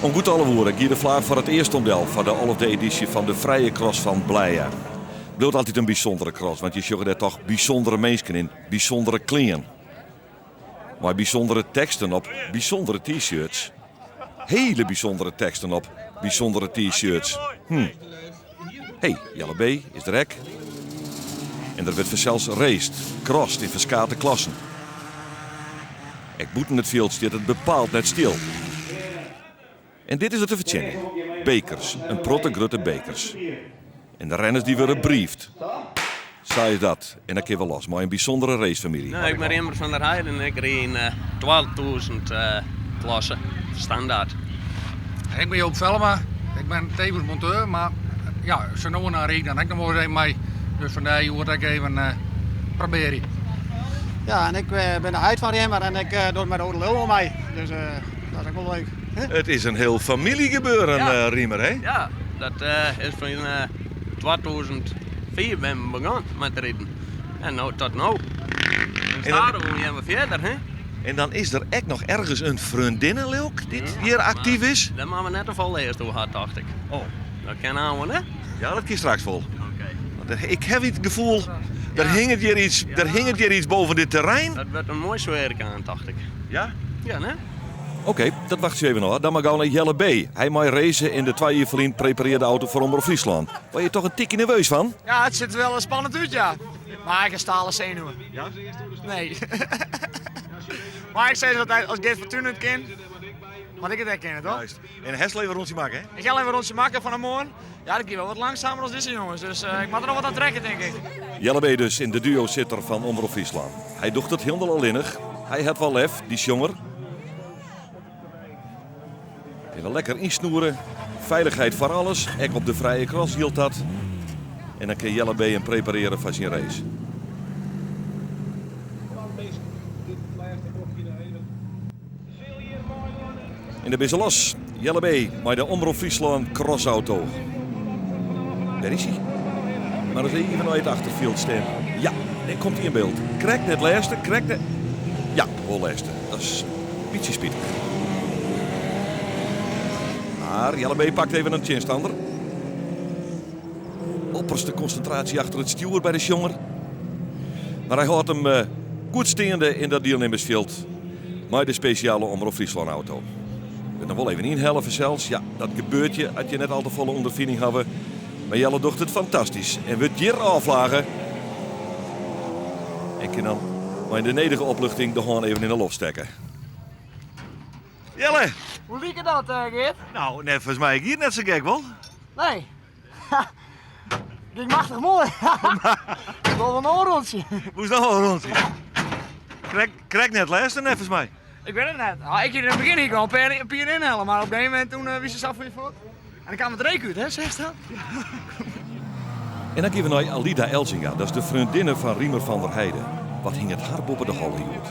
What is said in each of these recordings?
Om goed 11 oere gie de flaach foar it earst omdel foar de alfde edysje fan de Frije Cross fan Blije. Bliuwt altyd in bysûndere cross, want je sjogge dêr toch bysûndere minsken yn bysûndere klean. Mei bysûndere teksten op bysûndere t-shirts. Hele bysûndere teksten op bysûndere t-shirts. Hm. Hey, Jelle B. is der ek. En der wurdt fansels raced, crossed yn ferskate klassen. Ek bûten it fjild stiet it bepaald net stil. En dit is der te fertsjinjen, bekers, in protte grutte bekers. En de renners dy wurde briefd. Sa is dat. En dan kinne we los mei in bysûndere racefamylje. Nou, ik ben Riemer van der Heijden. Ik ried yn 2000 klasse, standaard. Ik ben Joop Vellema. Ik ben tevens monteur, mar ja, sa no en dan ried ik dan ek noch wol ris even mei. Dus fandêr hjoed ek even probearje. Ja, en ik bin de heit fan Riemer en ik doch mei de Oare Lul wol mei. Dus dat is ek wol leuk. It is in hiel famyljegebeuren, ja. Riemer, hè? Ja, dat is fan 2005 bin we begûn mei te riden. En no tot no. En stadichoan gean we fierder, hè? En dan is der ek noch ergens in freondinne, leau 'k, dy't hjir aktyf is. Dêr moatte we net te folle earst oer ha, tocht ik. Oh. Dat kin aanwen, hè? Ja, dat kin straks wol. Oké. Want ik haw it gefoel, der hinget hjir iets, der hinget hjir iets boven dit terrein. Dat wurdt in moai sfearke aan, tocht ik. Ja? Ja, né? Oké, dat wachtsje we even ôf. Dan mar gau nei Jelle B. Hy mei race yn de twa jier ferlyn preparearde auto foar Omrop Fryslân. Wurde je toch in tikje nerveus fan? Ja, it sit der wol spannend út, ja. Mar ik ha stalen senuwen. Ja? Nee. Mar ik sis altyd, as Geert Fortuin it kin, moat ik it ek kinne, toch? Juist. En hast al even in rûntsje makke, hè? Ik ha al even in rûntsje makke fan 'e moarn. Ja, dat gie wol wat langsumer as dizze jonges, dus ik moat der noch wat oan trekke, tink ik. Jelle B. dus yn de duo-sitter fan Omrop Fryslân. Hy docht it hielendal allinnich. Hy hat wol lef, dy sjonger. Even lekker ynsnoere. Feilichheid foar alles, ek op de frije cross jildt dat. En dan kin Jelle B. him preparearje foar syn race. En dêr binne se los. Jelle B. mei de Omrop Fryslân crossauto. Dêr is hy. Mar ris even nei it achterfjild stean. Ja, dêr komt hy yn byld. Krekt net lêste, krekt net... Ja, wol lêste. Dat is in bytsje spitich. Mar Jelle B pakt even in tsjinstanner. Opperste konsintraasje achter it stjoer by de sjonger. Mar hy hâldt him goed steande yn dat dielnimmersfjild mei de spesjale Omrop Fryslân auto. Wurdt noch wol even ynhelle fansels. Ja, dat gebeurt je as je net al te folle ûnderfining hawwe. Mar Jelle docht it fantastysk en wurdt hjir ôfflage. En kin dan mei de nedige opluchting de hân even yn de loft stekke. Jelle! Hoe like dat, Geert? Nou, neffens my gie it net sa gek, wol? Nee. Ging machtich moai. Ik wol wol noch in rûntsje. Woest noch wol in rûntsje? Krekt net lêste neffens my. Ik wit it net. Ah, ik hie yn it begjin hie ik al in pear ynhelle, mar op in gegeven momint toen wie se sa fan je fuort. En dan kaam it reek út, hè, seachst dat? En dan gean we nei Alida Elzinga, dat is de freondinne fan Riemer van der Heijden. Wat hinget har boppe de holle hjoed?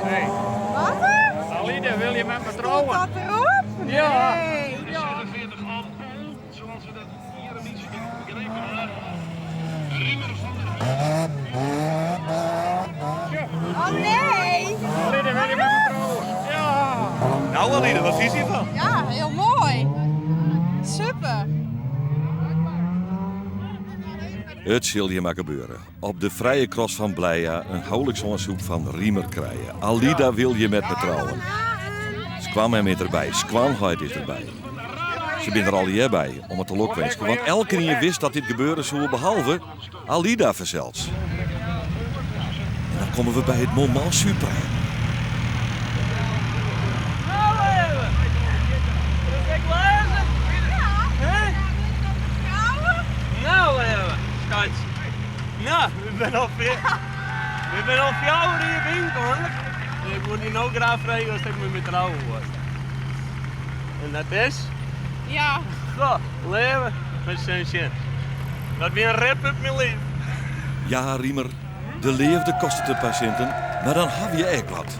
Hey. Wat? Alida, wil je met me trouwen? Stond dat erop? Ja. Nee. Oh nee! Alida, wil je met me trouwen? Ja. Nou Alida, wat fynst hjirfan? Ja, hiel moai. Super. It sil hjir mar gebeure. Op de frije cross fan Blije in houliksoansoek fan Riemer krije. Alida wil je met me trouwen. Skoanmem is derby, skoanheit is derby. Se binne der allegear by om it te lokwinskjen, want elkenien wist dat dit gebeure soe, behalve Alida fansels. En dan komme we by it moment suprême. Nou even! Is ik lêzen? Ja. Trouwen? Nou even, skatsje. Nou, we binne al we binne al fjouwer jier byinoar. Ik woe dy no graach freegje oft ik mei my trouwe wolst. En dat is? Ja. Goh, leave, we sjen sjen. Dat wie in rip út myn liif. Ja, Riemer, de leafde kostet in paar sinten, mar dan hawwe je ek wat.